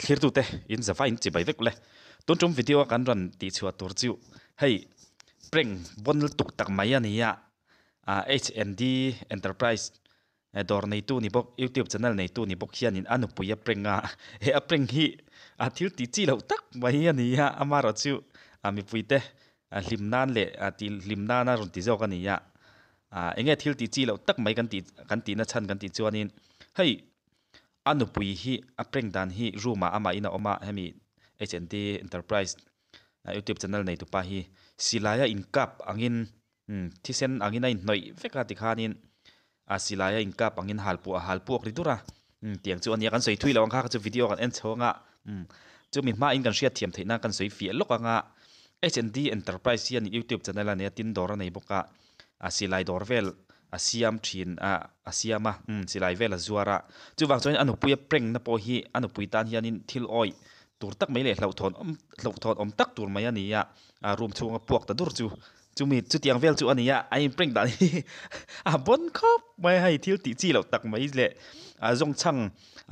Thlirtute in zava in chibai vek ule. Tun tum video a kan rawn tih chhuah tur chu hei prank bawn lutuk tak mai a ni a, ah HND Enterprise dawr neitu ni bawk youtube channel neitu ni bawk hianin a nupui a prank a, he a prank hi a thil tih chi loh tak mai a ni a, amaherawhchu ah mipuite hlim nan leh tih hlim nana rawn ti zawk a ni a, ah eng nge thil tih chi loh tak mai kan tih kan tihna chhan kan tih chuanin hei A nupui hi a prank dan hi room ah amah in a awm a, hemi HND Enterprise youtube channel nei tupa hi silai a inkap angin umm thisen angin a inhnawih vek a tikhanin a silai a inkap angin halpuah a halpuak ri dur a umm tiang chu a nia kan sawi thui lo ang kha kha chu video kan en chho anga umm chumi hmain kan hriat thiam theih nan kan sawi fiah lawk anga HND Enterprise hian youtube channel a nei a tin dawr a nei bawk a. a silai dawr vel a siam thin a a siam a umm silai vel a zuar a chuvang chuan a nupui a prank na pawh hi a nupui tan hianin thil awih tur tak mai leh hlauhthawn awm hlauhthawn awm tak tur mai a ni a a room chhunga puak ta dur chu chumi chutiang vel chu a ni a a in prank dan hi a bawn khawp mai a hei thil tih chi loh tak mai leh a zawngchhang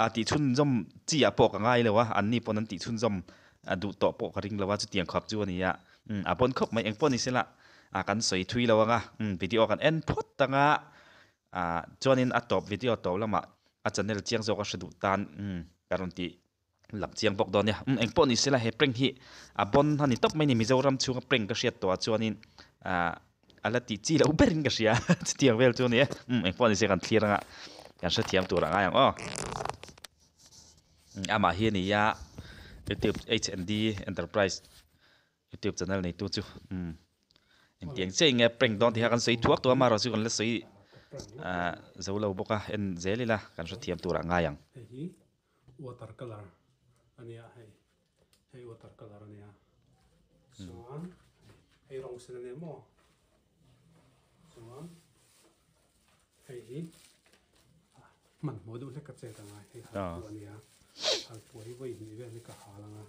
a tih chhunzawm chi ah pawh ka ngai lo a an ni pawn an tih chhunzawm a duh tawh pawh ka ring lo a chutiang khawp chu a ni a. Umm a pawn khawp mai engpawh ni sela ah kan sawi thui lo anga umm video kan en phawt anga ah chuanin a tawp video tawp lamah a channel chiang zawk a hre duh tan umm ka rawn tih lam chiang bawk dawn nia umm engpawh ni sela he prank hi a bawn a ni tawp mai ni Mizoram chhunga prank ka hriat tawh ah chuanin ah a la tih chi loh berin ka hria chutiang vel chu a ni e umm engpawh ni se kan thlir anga kan hrethiam tur a ngai ang aw. Amah hi a ni a youtube HND enterprise youtube channel neitu chu umm engtiang chiah in nge prank dawn tih kha kan sawi thuak tawh a amaherawhchu kan la sawi ah zo lo bawk a en zel ila kan hrethiam turah a ngai ang. Hei hi water colour a nia hei hei water colour a nia chuan hei rawng sen a nia maw chuan hei hi hmanhmawh deuh hlek ka chet anga hei halpuah a nia halpuah hi vawi hnih vel hi ka hal anga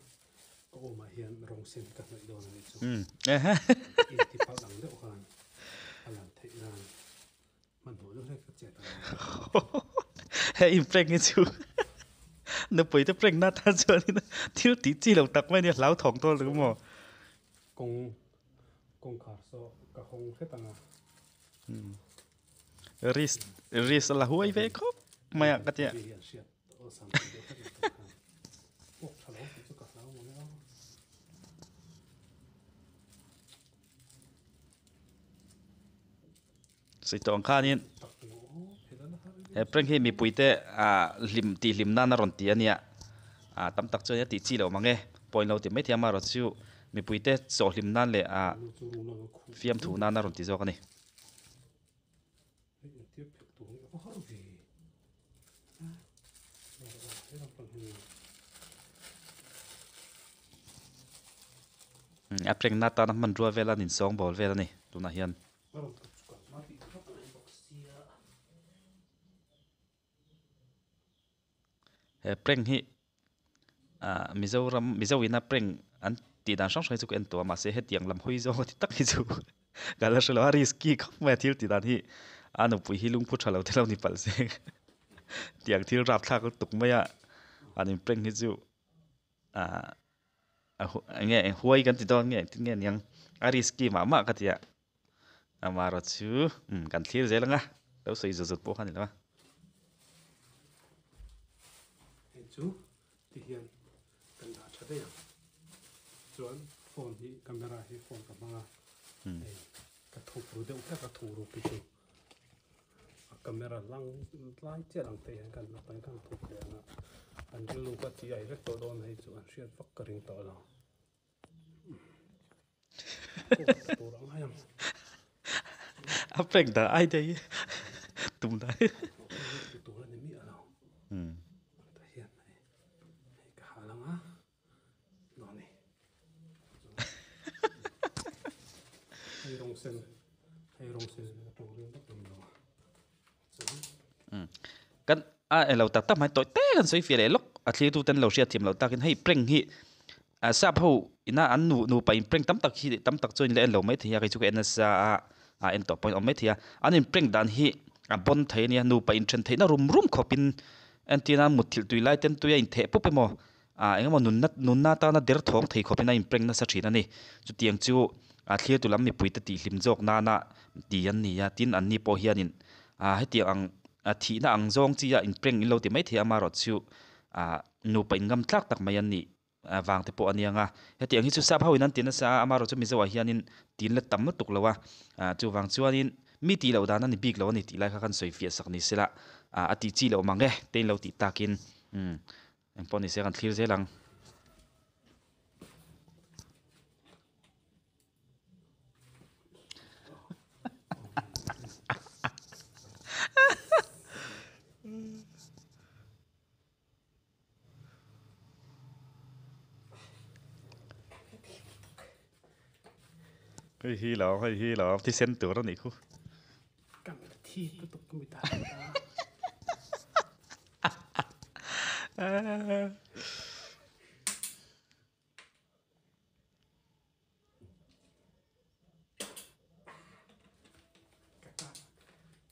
ka awmah hian rawng sen hi ka hnawih dawn a nih chu inti palh ang deuh khan a lan theih nan hmanhmawh deuh hlek ka chet anga. Hei in prank hi chu nupui te prank na tan chuanin thil tih chi lo tak mai a nia hlauthawng dawn lo maw. Kawng kawngkhar saw ka hawng hret anga. Risk risk a la huai ve khawp mai a ka tia. Sawi tawh ang khanin he prank hi mipuite ah hlim tih hlim nan a rawn ti a nia ah tam tak chuan a tih chi loh mang e pawhin lo ti maithei a amaherawhchu mipuite chawh hlim nan leh ah fiamthu nan a rawn ti zawk a ni. A prank na tana hmanrua vel a nin sawng bawl vel a ni tunah hian. He prank hi ah Mizoram Mizo ina prank an tih dan hrang hrang hi chu ka en tawh a mahse hetiang lam hawi zawng a ti tak hi chu ka la hre lo a risky khawp mai a thil tih dan hi a nupui hi lungphu tha lo te lo ni palh se tiang thil rapthlak lutuk mai a an in prank hi chu ah eng nge huai kan ti dawn nge engtin nge niang a risky mah mah ka ti a. Amaherawhchu umm kan thlir zel anga lo sawi zut zut pawh kha a ni lo a. Hei chu ti hian kan dah tha daih ang. Chuan phone hi camera hi phone ka hmang a hei ka thup ru deuh hlek a thu rup hi chu a camera lang lai chiah ang te hian kan hnawk kan thup leh ang a an rilru ka ti ai vek tawh dawn hei chu an hriat vak ka ring tawh lo. A prank dah ai dei tum dah kan a eng lo tak tak mai tawih te kan sawi fiah leh lawk a thlir tu ten lo hriat thiam loh takin hei prank hi Ah sap ho ina an nu nupa in prank tam tak hi tam tak chuan in la en lo maithei a kei chu ka en nasa a ah en tawh pawhin a awm maithei a an in prank dan hi a bawn thei a nia nupa in then theihna rum rum khawpin entirna mutthilh tui lai ten tui a intheh pup emaw Ah engemaw nunna nunna atana der thawng thei khawpin a in prank nasa thin a ni. Chutiang chu a thlir tu lam mipui te tih hlim zawk nana ti an ni a, tin an ni pawh hianin ah hetiang ang a thihna ang zawng chi a in prank in lo ti maithei a amaherawh chu ah nupa in ngam tlak tak mai an nih vang te pawh a nia nga. Hetiang hi chu sap ho in an ti nasa a, amaherawh chu Mizo ah hianin tin la tam lutuk lo a, ah chuvang chuanin mi tih loh dan a ni bik lo a ni tih lai kha kan sawi fiah sak ni sela ah a tih chi loh mang e te in lo tih takin umm engpawh ni se kan thlir zel ang. Hei hi lo, hei hi lo, thisen tur a nih khu. Ka mit thi lutuk ka mit a.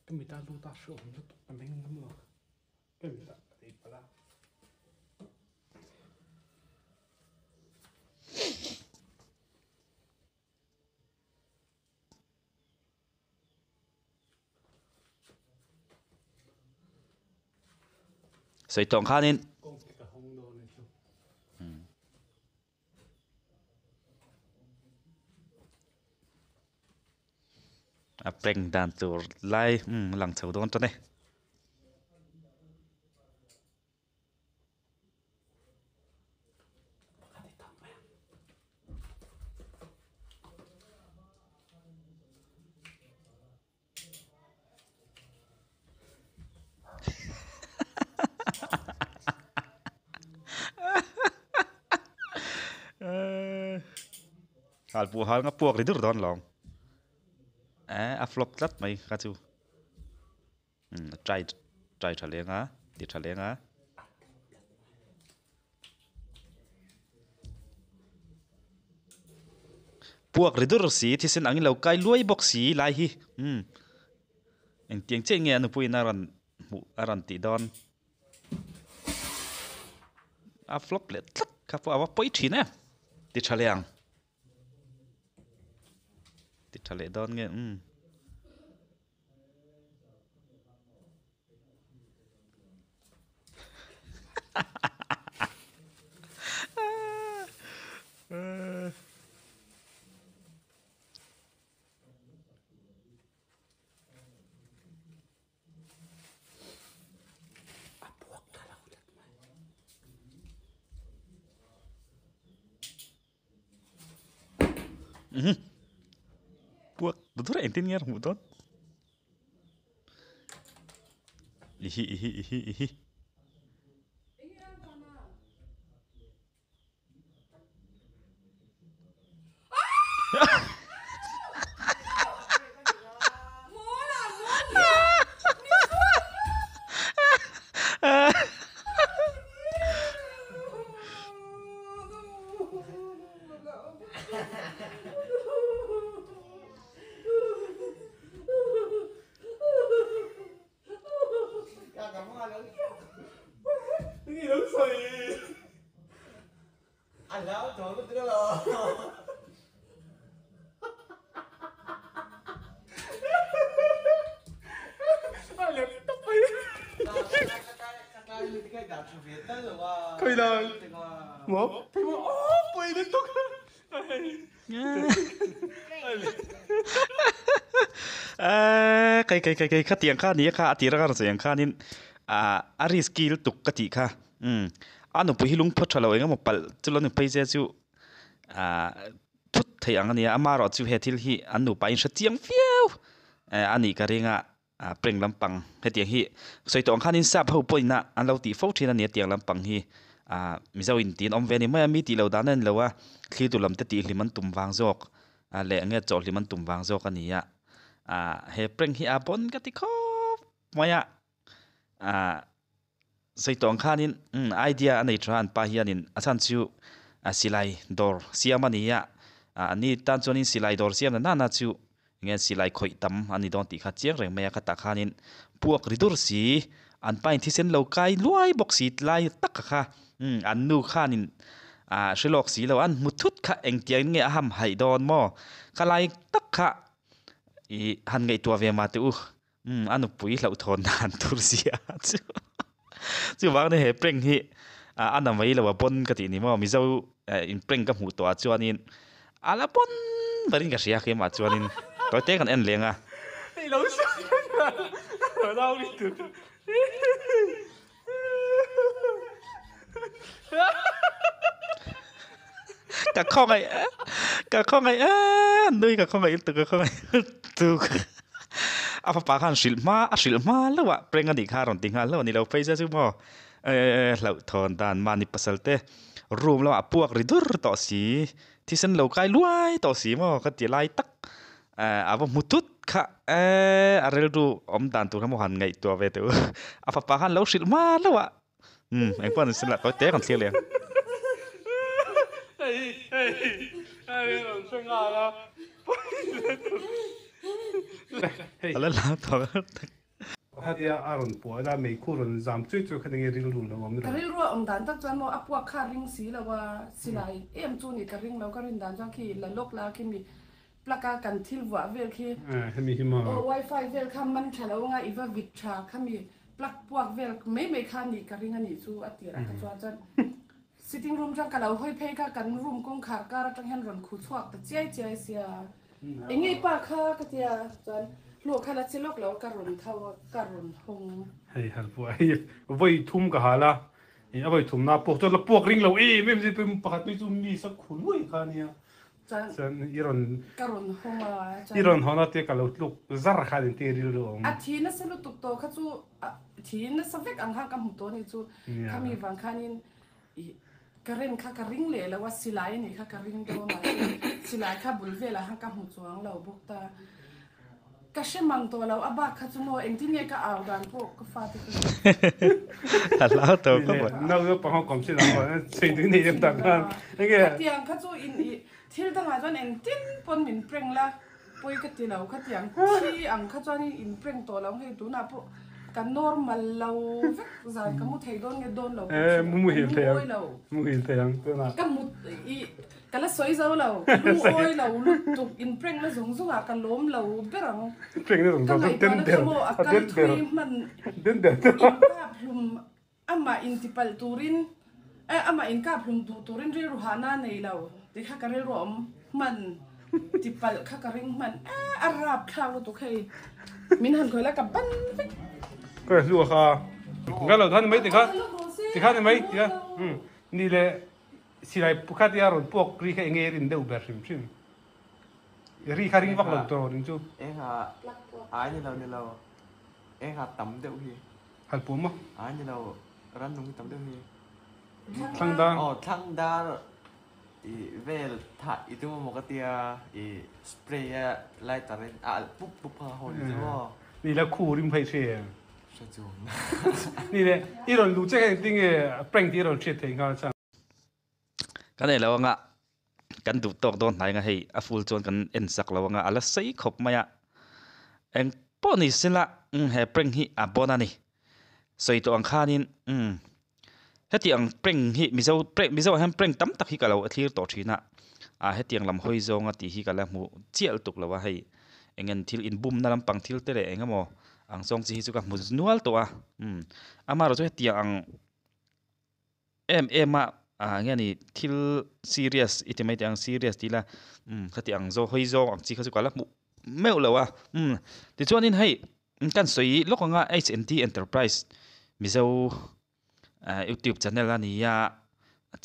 Ka mit a lut a hrehawm lutuk ka meng ngam lo. Ka mit a ka tei palh a. Sawi tawng khanin. A prank dan tur lai umm lang chho dawn tan e. Hal pawh hal nga puak ri dur dawn lawng. Eh a flop tlat mai kha chu. Umm a try try tha leng a ti tha leng a. Puak ri dur si thisen angin lo kai luai bawk si lai hi umm engtiang chiah nge a nupuiin a rawn hmuh a rawn tih dawn a flop leh tlat kha pawh a va pawi thin em ti tha leh ang ti tha leh dawn nge umm. Puak dur engtin nge a hmuh dawn ihi ihi ihi ihi. Kei kei kei kei khatiang kha nia kha a tir a rawn sawi ang khanin ah a risky lutuk ka tih kha umm a nupui hi lungphaw tha lo eng emaw palh chu lo ni phei se chu ah thut theih ang a nia amaherawh chu he thil hi an nupa in hre chiang viau eh a nih ka ring a. Ah prank lampang hetiang hi sawi tawh ang khanin sap ho pawhin a an lo tih fo thin a ni a tiang lampang hi ah mizo in tih an awm ve a ni mai a mi tih loh dan a ni lo a thlir tu lam te tih hlim an tum vang zawk ah leh enge chawh hlim an tum vang zawk a ni a ah he prank hi a bawn ka ti khawp mai a ah sawi tawh ang khanin umm idea a nei tha an pa hianin a chhan chu a silai dawr siam a ni a ah ani tan chuanin silai dawr siam na nana chu enge silai khawih tam a ni dawn tih kha chiang reng mai a khatah khanin puak ri dur si an pa in thisen lo kai luai bawk si lai tak kha. Umm an nu khanin ah hre lawk si lo an hmu thut kha engtiang nge a ham haih dawn maw? Ka lai tak kha ih han ngaihtuah ve mah teh u. Umm a nupui hlauhthawn dan tur zia chu chuvang nia he prank hi ah a na mai lo a pawn ka tih ni maw Mizo in prank ka hmuh tawh ah chuanin a la pawn berin ka hria keimah chuanin tawi te kan en leng a. Ka khawngaih ka khawngaih em nui ka khawngaih lutuk ka khawngaih lutuk a fapa khan hrilh hma a hrilh hma hlauh a prank a nih kha a rawn ti nghal hlauh a ni lo phei se chu maw eh hlauhthawn dan mahni pasal te room lamah puak ri dur tawh si thisen lo kai luai tawh si maw ka ti lai tak Eh a va hmu thut kha eh a rilru awm dan tur kha maw han ngaihtuah ve teh u. A fapa khan lo hrilh hma hlauh a. Umm engpawh an sin lah tawi te kan thlir leh ang. A la la tawh tak. Khatia a rawn puah ila meikhu rawn zam chui chui kha tinge rilru lo awm ni lo. Ka rilru a awm dan tak chuan maw a puak kha ring si lo a, silai em chu ni ka ring lo, ka rin dan chuan khi la lawk la khi mi plug a kan thil vuah vel khi hemi hi maw aw wifi vel kha man tha lo anga i va vit tha kha mi plug puak vel mai mai kha nih ka ring a nih chu a tirah kha chuan chuan sitting room chuan ka lo hawi phei kha kan room kawngkhar kar atang hian rawn khu chhuak ta chiai chiai sia. Eng nge pa kha ka tia chuan hlawh kha la che lawk lo ka rawn tho a ka rawn hawng. Hei hal pawh hei vawi thum ka hal a, a vawi thum na puak chuan la puak ring lo em em zir pawh pakhat phei chu mi sak khu luai kha ania chuan i rawn ka rawn hawng a chuan i rawn hawn a tia ka lo tluk zar kha an inti rilru awm. A thi nasa lutuk tawh kha chu thi nasa vek ang khan ka hmu tawh a ni chu khami vang khanin Ih, current kha ka ring leh lo a, silai a nih kha ka ring dawn a, silai kha bul velah khan ka hmu chuang lo bawk ta. Ka hre mang tawh lo, a bak kha chu maw engtin nge ka au dan pawh ka fate ka A hlau tawh khawp a. Nau naupang ho kawm sin ang aw, chei tui nei em tak khan. Enge? Khatiang kha chu in ih, thil dangah chuan engtin pawn min prank la. Pawi ka ti lo khatiang thi ang kha chuan in prank tawh lo hei tunah pawh ka normal lo vek zan ka mu thei dawn nge dawn lo pawh hrilh mu lungawi lo muhil thei ang tunah ka mut i ka la sawi zo lo lungawi lo lutuk in prank na zung zung ah ka lawm lo ber ang prank na zung ka zung ngaihtuah na chu maw a kal thui hman den der in kap hlum Amah intipalh turin eh amah inkap hlum duh turin rilru hahna nei lo tih kha ka rilru a awm hman tipalh kha ka ring hman eh a rap thlak lutuk hei min han khawih la ka ban vek. Ka hlu a kha ngai lo khan ni mai tikha tikha ni mai tia um ni le silai kha tia rawn puak ri kha enge rin deuh ber hrim hrim ri kha ring vak lo tur ring chu. Engha ai ni lo ni lo engha tam deuh hi. Hal pawh maw? Ai ni lo, rannung hi tam deuh hi. Thlang dar. Aw thlang dar i vel thah i tum emaw ka tia i spray a lighter in a alh pup pup kha haw ni chu maw? Ni la khu rim phei hre em? Hre chung. Ni le, i rawn luh che kha engtin nge prank tih i rawn hriat theih nghal chang? Kan ei lo anga kan duh tawk dawn hnai anga hei a full chuan kan en sak lo anga a la sei khawp mai a eng pawh ni sela umm he prank hi a bawn a ni sawi tawh ang khanin umm hetiang prank hi mizo prank mizo ah hian prank tam tak hi ka lo thlir tawh thin a ah hetiang lam hawi zawnga tih hi ka la hmu chiah lutuk lo a hei eng nge thil inbumna lampang thil te leh eng emaw ang zawng chi hi chu ka hmu nual tawh a umm amaherawhchu hetiang ang. Em em a ah nge ni thil serious i ti mai teh ang serious tih ila umm khati ang zawng hawi zawng ang chi kha chu ka la hmuh meuh lo a umm tichuanin hei kan sawi lawk anga H&D enterprise mizo ah youtube channel a ni a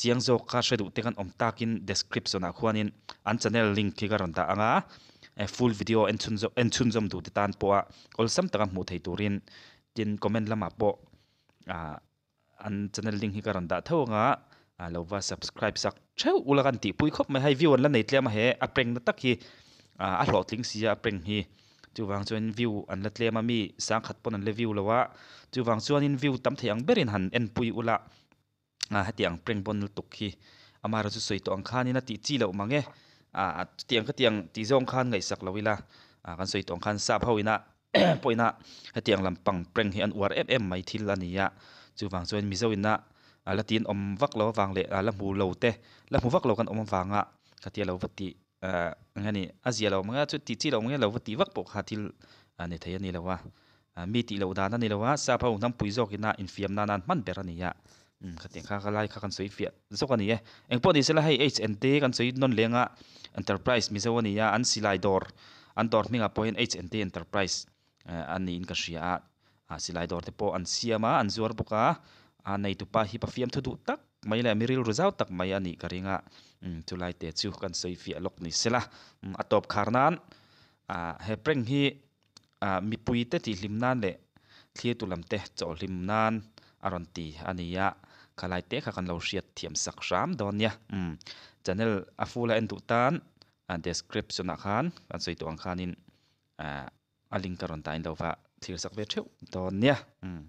chiang zawk kha hre duh te kan awm takin description ah khuanin an channel link khi ka rawn dah ang a full video en chhun zawm en chhunzawm duh te tan pawha awlsam taka hmuh theih turin tin comment lamah pawh ah. An channel link hi ka rawn dah tho anga ah lo va subscribe sak theuh ula kan tihpui khawp mai hei view an la nei tlem a he a prank na tak hi ah a hlawhtling si a a prank hi chuvang chuan view an la tlem a mi sangkhat pawn an la view lo a chuvang chuanin view tam thei ang berin han enpui ula ah hetiang prank pawn lutuk hi amaherawhchu chu sawi tawh ang khanin a tih chi loh mang e ah chutiang khatiang tih zawng khan ngaihsak lo ila ah kan sawi tawh ang khan sap ho ina pawhina hetiang lampang prank hi an uar em em mai thil a ni a chuvang chuan Mizo ina a la tin awm vak lo avang leh a la hmu lo te la hmu vak lo kan awm avanga khatia lo va tih ahh eng nge ni a zia lo ang a chu tih chi lo ang nge lo va tih vak pawh kha thil a ni thei a ni lo a ah mi tih loh dan a ni lo a sap ho hnampui zawk ina infiam nan a an hman ber a ni a umm khatiang kha ka lai kha kan sawi fiah zawk a ni e eng pawh ni sela hei h and t kan sawi nawn leng a enterprise mizo a ni a an silai dawr an dawr hmingah pawh hian h and t enterprise eh a niin ka hria a ah silai dawr te pawh an siam a an zuar bawk a a neitupa hi pafiam thu duh tak mai leh mi rilru zau tak mai a nih ka ring a umm chulai te chu kan sawi fiah lawk ni sela umm a tawp khar nan ah he prank hi ah mipui te tihhlim nan leh thlir tu lam te chawhhlim nan a rawn ti a ni a khalai te kha kan lo hriat thiam sak hram dawn nia umm channel a full a en duh tan a description ah khan kan sawi tawh ang khanin ah. A link ka rawn tain lo va thlir sak ve theuh dawn nia. Umm.